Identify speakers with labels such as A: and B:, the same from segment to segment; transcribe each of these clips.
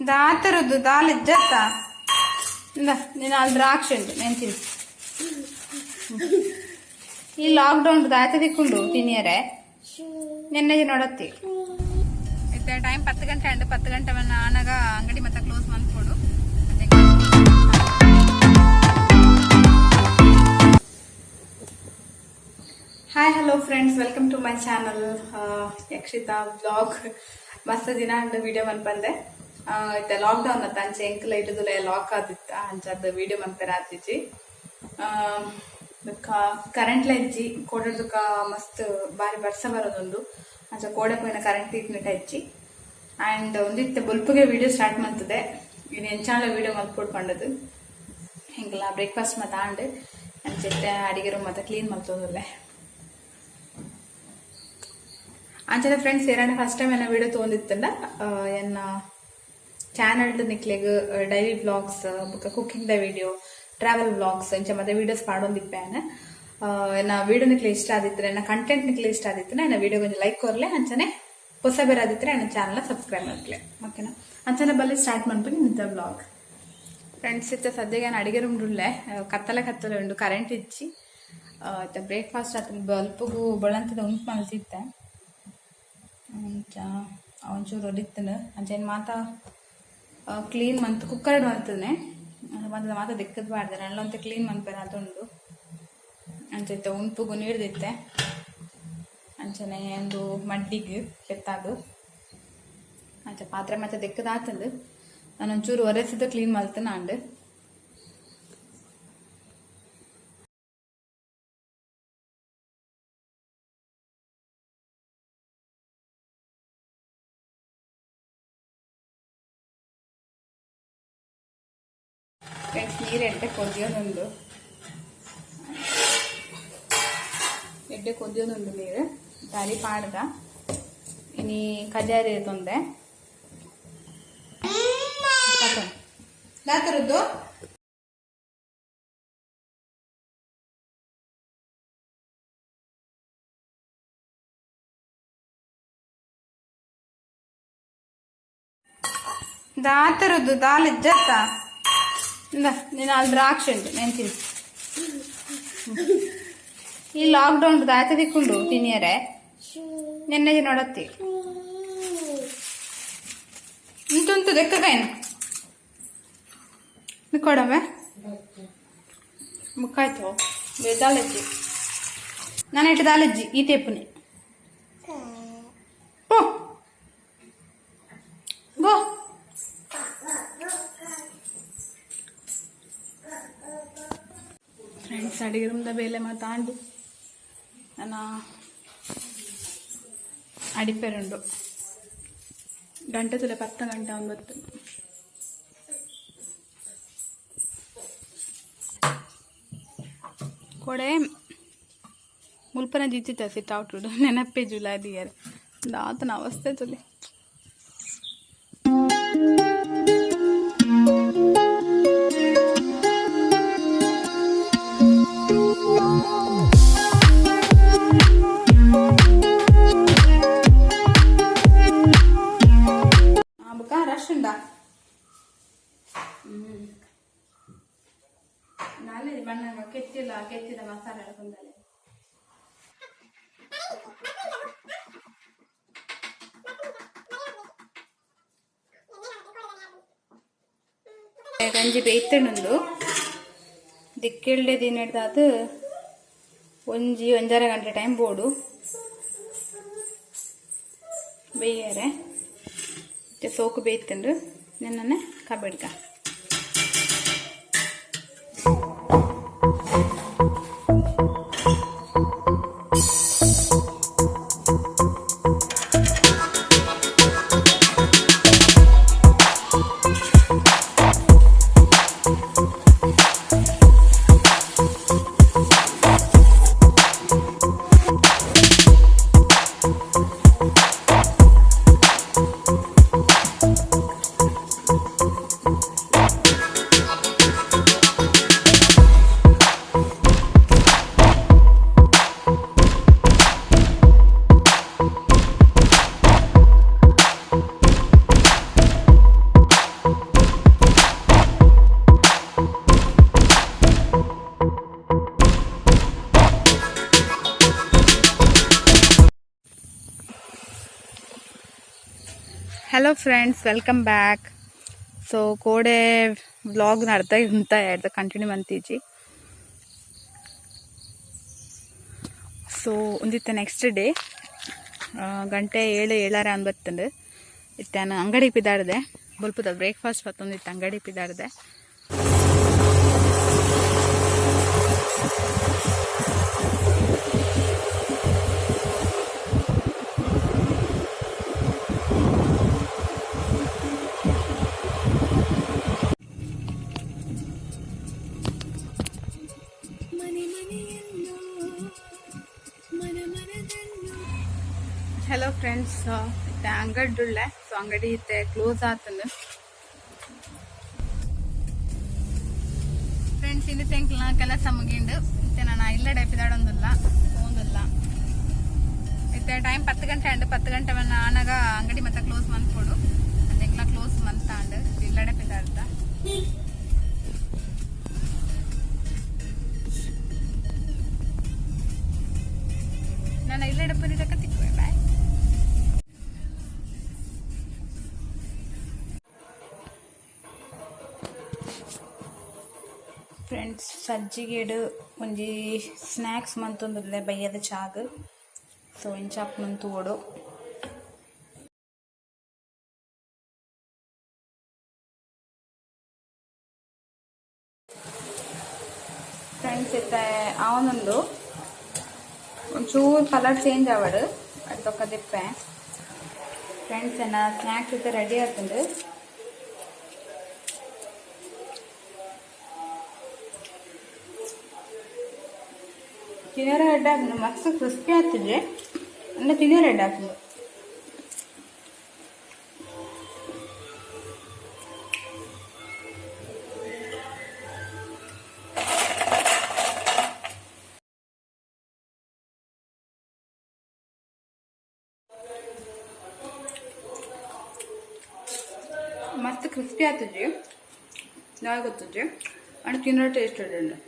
A: ದಾತರದ್ದು ದಾಲ್ ಇಜ್ಜತ್ತ. ಇಂದ, ನೀನು ಅಲ್ಲಿ ದ್ರಾಕ್ಷಿ ಉಂಟು, నేను ತಿನ್ನು. ಈ ಲಾಕ್ಡೌನ್ ದಾತ ದಿಕ್ಕೊಂಡು ತಿನ್ನಿಯರೆ ನಿನ್ನೆ ನೋಡತ್ತಿ. ಇತ್ತೆ ಟೈಮ್ 10 ಗಂಟೆ ಅಂಡ್ 10 ಗಂಟೆ ಆನಾಗ ಅಂಗಡಿ ಮತ್ತೆ close ಮನ್ಪೊಡು.
B: Hi, hello friends, welcome to my channel Yakshita vlog. ಮಸ್ತ್ ದಿನ ಅಂಡ್ ವಿಡಿಯೋ ಮನ್ಪಂದೆ. ಇತ್ತೆ ಲಾಕ್ಡೌನ್ ಅತ್ತ, ಅಂಚೆ ಎಂಕಲ ಇಲ್ಲದುಲ ಲಾಕ್ ಆದಿತ್ತ, ಅಂಚದ ವಿಡಿಯೋ ಮನ್ಪೆರ ಆತಿಜಿ. ಬೊಕ್ಕ ಕರೆಂಟ್ ಇಜ್ಜಿ ಕೋಡೆಡ್ದುಕ. ಮಸ್ತ್ ಬಾರಿ ಬರ್ಸ ಬರೋದುಂಡು, ಅಂಚ ಕೋಡೆ ಪೋಯಿನ ಕರೆಂಟ್ ಇತ್ನೆಟ ಇಜ್ಜಿ. ಆ್ಯಂಡ್ ಒಂದಿತ್ತೆ ಬೊಲ್ಪುಗೆ ವಿಡಿಯೋ ಸ್ಟಾರ್ಟ್ ಮಂತದೆ. ಇದು ಎಂಚಾಲ ವಿಡಿಯೋ ಮಲ್ಪೊಡು ಪಂಡದು. ಎಂಕಲ ಬ್ರೇಕ್ಫಾಸ್ಟ್ ಮತ್ತೆ ಆಂಡ್. ಅಂಚೆತ್ತೆ ಅಡಿಗೆ ರೂಮ್ ಮತ್ತೆ ಕ್ಲೀನ್ ಮಲ್ತೊಂದುಲ್ಲೆ. ಅಂಚನೆ ಫ್ರೆಂಡ್ಸ್, ಏರಾಂಡ ಫಸ್ಟ್ ಟೈಮ್ ಎನ್ನ ವಿಡಿಯೋ ತಗೊಂಡಿತ್ತಂಡ, ಎನ್ನ ಚಾನಲ್ ನಿಕ್ಲೆಗ್ ಡೈಲಿ ವ್ಲಾಗ್ಸ್ ಬೊಕ್ಕ cooking the video, travel vlogs ಇಂಚ ಮತ್ತೆ ವಿಡಿಯೋಸ್ ಪಾಡೊಂದಿಪ್ಪೆ. ಎನ್ನ ವಿಡಿಯೋ ನಿಕ್ಲೆ ಇಷ್ಟ ಆದಿತ್ತರೆ, ಎನ್ನ ಕಂಟೆಂಟ್ ನಿಕ್ಲೆ ಇಷ್ಟ ಆದಿತ್ತರೆ, ಎನ್ನ ವಿಡಿಯೋ ಕೊಂಚ ಲೈಕ್ ಕೊರ್ಲೆ. ಅಂಚನೆ ಹೊಸ ಬೇರೆ ಆದಿತ್ತರೆ ಎನ್ನ ಚಾನಲ್ ಸಬ್ಸ್ಕ್ರೈಬ್ ಮಾಡ್ಲೆ, ಓಕೆನಾ? ಅಂಚನೆ ಬಲ್ಲಿ ಸ್ಟಾರ್ಟ್ ಮನ್ಪುನಿ ನಿಂತ ವ್ಲಾಗ್. ಫ್ರೆಂಡ್ಸ್, ಇತ್ತ ಸದ್ಯಗೆ ನಾನು ಅಡಿಗೆ ರೂಮ್ ಉಳ್ಳೆ. ಕತ್ತಲೆ ಕತ್ತಲೆ ಉಂಡು, ಕರೆಂಟ್ ಇಜ್ಜಿ. ಇತ್ತ ಬ್ರೇಕ್ಫಾಸ್ಟ್ ಆತ, ಬಲ್ಪುಗು ಬೊಳಂತದ ಉಂಟು ಮಲ್ತಿತ್ತೆ. ಅಂಚ ಒಂಚೂರು ಒಲಿತ್ತನ. ಅಂಚ ಮಾತ ಕ್ಲೀನ್ ಮಂತ್ ಕುಕ್ಕರ್ ಮಲ್ತನೆ ಮತ್ತೆ ಮಾತ ದಿಕ್ಕದ್ ಬಾರ್ದೆ ನಲ್ಲೊಂತೆ ಕ್ಲೀನ್ ಮನ್ಪೆರ ಅದುಂಡು. ಅಂಚ ಉಂಪುಗು ನೀರ್ದಿತ್ತೆ. ಅಂಚನೆ ಒಂದು ಮಡ್ಡಿಗ್ ಪೆತ್ತಾಗು. ಅಂಚ ಪಾತ್ರೆ ಮತ್ತೆ ದಿಕ್ಕದ ಆತಂದು. ನಾನು ಒಂಚೂರು ಒರೆಸಿದ ಕ್ಲೀನ್ ಮಲ್ತನ ಅಂಡ್. ಫ್ರೆಂಡ್ಸ್, ನೀರು ಎಡ್ಡೆ ಕೊದಿಯೋದುಂಡು, ಎಡ್ಡೆ ಕೊದಿಯೋದುಂಡು ನೀರು. ದಾರಿ ಪಾಡ್ದ. ಇನಿ ಕಜಾರಿ ತೊಂದೆ ದಾತರದ್ದು.
A: ದಾತರದ್ದು ದಾಲ್ ಇಜ್ಜತ್ತ. ಇಂದ, ನೀನು ಅಲ್ಲಿ ದ್ರಾಕ್ಷಿ ಉಂಟು, నేను ತಿನ್ನು. ಈ ಲಾಕ್ಡೌನ್ ದಾತ ದಿಕ್ಕೊಂಡು ತಿನ್ನಿಯರೆ ನಿನ್ನೆ ನೋಡತ್ತಿ. ಉಂಟು ಉಂಟು ದೆಕ್ಕಗಾಯನ ಕೊಡವೆ ಮುಕ್ಕಾಯ್ತು. ದಾಲಜ್ಜಿ ನಾನು ಇಟ್ಟು ದಾಲಜ್ಜಿ ಈ ತೇಪುನಿ. ಪೋ ಗೋ. ಫ್ರೆಂಡ್ಸ್, ಅಡಿಗೆ ರೂಮ್ದ ಬೇಲೆ ಮಾತಾಂಡು. ನನ್ನ ಅಡಿಪೆರುಂಡು. ಗಂಟೆ ತುಲೆ 10 ಗಂಟೆ 9. ಕೊಡೆ ಮುಲ್ಪನ ಜಿತ್ತಿತ್ತ ಸಿಟ್ ಔಟ್ ನೆನಪೇ ಜುಲಾದಿ ದಿಯರ್ ದಾತನ ಅವಸ್ಥೆ ತುಲೆ. ಬುಕ್ಕ ರಶ್ ಉಂಡಾ? ನಾಳೆ ಬಣ್ಣ ಕೆತ್ತಿಲ್ಲ, ಕೆತ್ತಿದ ಮಸಾಲೆ ಎಲ್ಲ. ಗಂಜಿ ಬೇಯ್ತುಂಡು. ದಿಕ್ಕೆಲ್ಡೆ ದಿನದಾದ ಒಂಜಿ ಒಂಜರೆ ಗಂಟೆ ಟೈಮ್ ಬೋಡು ಬೇಯರೆ. ಸೋಕು ಬೇಯ್ತುಂಡು. ನಿನ್ನೆ ಕಬಡ್ಗ. Hello friends, welcome back. So ಕೋಡೆ ವ್ಲಾಗ್ ನಡ್ತಾ ಇಂತ ಎಡ್ದ ಕಂಟಿನ್ಯೂ ಮಂತೀಜಿ. ಸೊ ಒಂದಿತ್ತ ನೆಕ್ಸ್ಟ್ ಡೇ ಗಂಟೆ 7 7:30 ಅನ್ಬತ್ತಂಡು. ಇತ್ತಾನ ಅಂಗಡಿ ಪಿದಾಡ್ದೆ, ಬೊಲ್ಪುದ ಬ್ರೇಕ್ಫಾಸ್ಟ್ ಬತ್ತೊಂದಿತ್ತು ಅಂಗಡಿ ಪಿದಾಡ್ದೆ. ಹಲೋ ಫ್ರೆಂಡ್ಸ್, ಇತ್ತೆ ಅಂಗಡಿ ಸೊ ಅಂಗಡಿ ಇತ್ತೆ ಕ್ಲೋಸ್ ಆತಂದು. ಫ್ರೆಂಡ್ಸ್, ಇನ್ನು ತೆಂಕ್ಲ ಕೆಲಸ ಮುಗಿಂಡು. ಇತ್ತೆ ನಾನು ಇಲ್ಲ ಡೈಪಿದಾಡೊಂದಿಲ್ಲ ಹೋಂದಿಲ್ಲ. ಇತ್ತೆ ಟೈಮ್ 10 ಗಂಟೆ ಅಂಡು. 10 ಗಂಟೆ ಆನಾಗ ಅಂಗಡಿ ಮತ್ತೆ ಕ್ಲೋಸ್ ಮಂತ್ಕೊಡು ತೆಂಕ್ಲ ಕ್ಲೋಸ್ ಮಂತ ಅಂಡು ಇಲ್ಲಡೆ ಪಿದಾಡ್ದ. ನಾನು ಇಲ್ಲಡೆ ಪನಿದಕ್ಕ ತಿಕ್ಕುವೆ. Bye friends. ಸಜ್ಜಿಗೆಡು ಒಂಜಿ ಸ್ನ್ಯಾಕ್ಸ್ ಮಂತೊಂದುಲ್ಲೆ ಬಯ್ಯದ ಚಾಗ್. ಸೊ ಇಂಚಾಪ್ ತೂವೊಡು. ಫ್ರೆಂಡ್ಸ್, ಇತ್ತೆ ಆವೊಂದುಂಡು. ಒಂಚೂರು ಕಲರ್ ಚೇಂಜ್ ಆವಡ್ ಅಡ್ದೊಕ್ಕ ದಿಪ್ಪೆ. ಫ್ರೆಂಡ್ಸ್, ಎನ್ನ ಸ್ನ್ಯಾಕ್ಸ್ ಇತ್ತೆ ರೆಡಿ ಆತುಂಡು. ತಿನ್ನರ ರೆಡ್ ಆತುಂಡು, ಮಸ್ತ್ ಕ್ರಿಸ್ಪಿ ಆತುಜೆ ಅಂಡ ತಿನ್ನರ ರೆಡ್ ಆತುಂಡು. ಮಸ್ತ್ ಕ್ರಿಸ್ಪಿ ಆತುಜಿ ದಾಯ ಗೊತ್ತುಜಿ, ಅಂಡ್ ತಿನ್ನೋ ಟೇಸ್ಟ್ ಉಂಡು.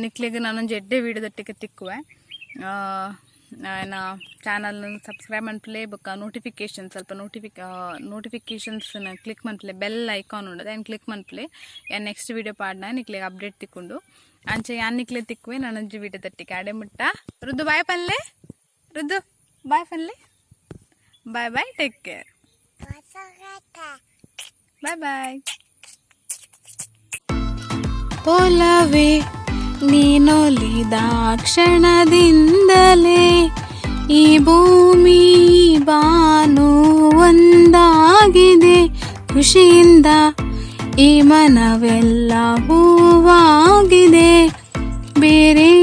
A: ನಿಕ್ಲೆಗ್ ನಾನೊಂಜಿ ಎಡ್ಡೆ ವೀಡಿಯೋದೊಟ್ಟಿಗೆ ತಿಕ್ಕುವೆ.
B: ಎನ್ನ ಚಾನಲ್ ಸಬ್ಸ್ಕ್ರೈಬ್ ಮನ್ಪುಲೆ ಬೊಕ್ಕ ನೋಟಿಫಿಕೇಶನ್ ಸ್ವಲ್ಪ ನೋಟಿಫಿಕೇಶನ್ಸ್ ಕ್ಲಿಕ್ ಮನ್ಪುಲೆ. ಬೆಲ್ ಐಕಾನ್ ಉಂಡು, ಅದೇನು ಕ್ಲಿಕ್ ಮನ್ಪುಲೆ. ಯಾನ್ ನೆಕ್ಸ್ಟ್ ವಿಡಿಯೋ ಪಾಡ್ನ ನಿಕ್ಲೆಗ್ ಅಪ್ಡೇಟ್ ತಿಕ್ಕೊಂಡು. ಅಂಚೆ ಯಾನ್ ನಿಕ್ಲೆ ತಿಕ್ಕುವೆ ನನೊಂಜಿ ವಿಡಿಯೋ ದಟ್ಟಿಗೆ. ಅಡೆ ಮುಟ್ಟ ರುದ್ದು ಬಾಯ್ ಪನ್ಲೆ. ರುದ್ದು, ಬಾಯ್ ಪನ್ಲೆ. Bye bye, take care, bye bye. ಒಲವೇ, ನೀನೊಲಿದ ಕ್ಷಣದಿಂದಲೇ ಈ ಭೂಮಿ ಬಾನು ಒಂದಾಗಿದೆ. ಖುಷಿಯಿಂದ ಈ ಮನವೆಲ್ಲ ಹೂವಾಗಿದೆ. ಬೇರೇನು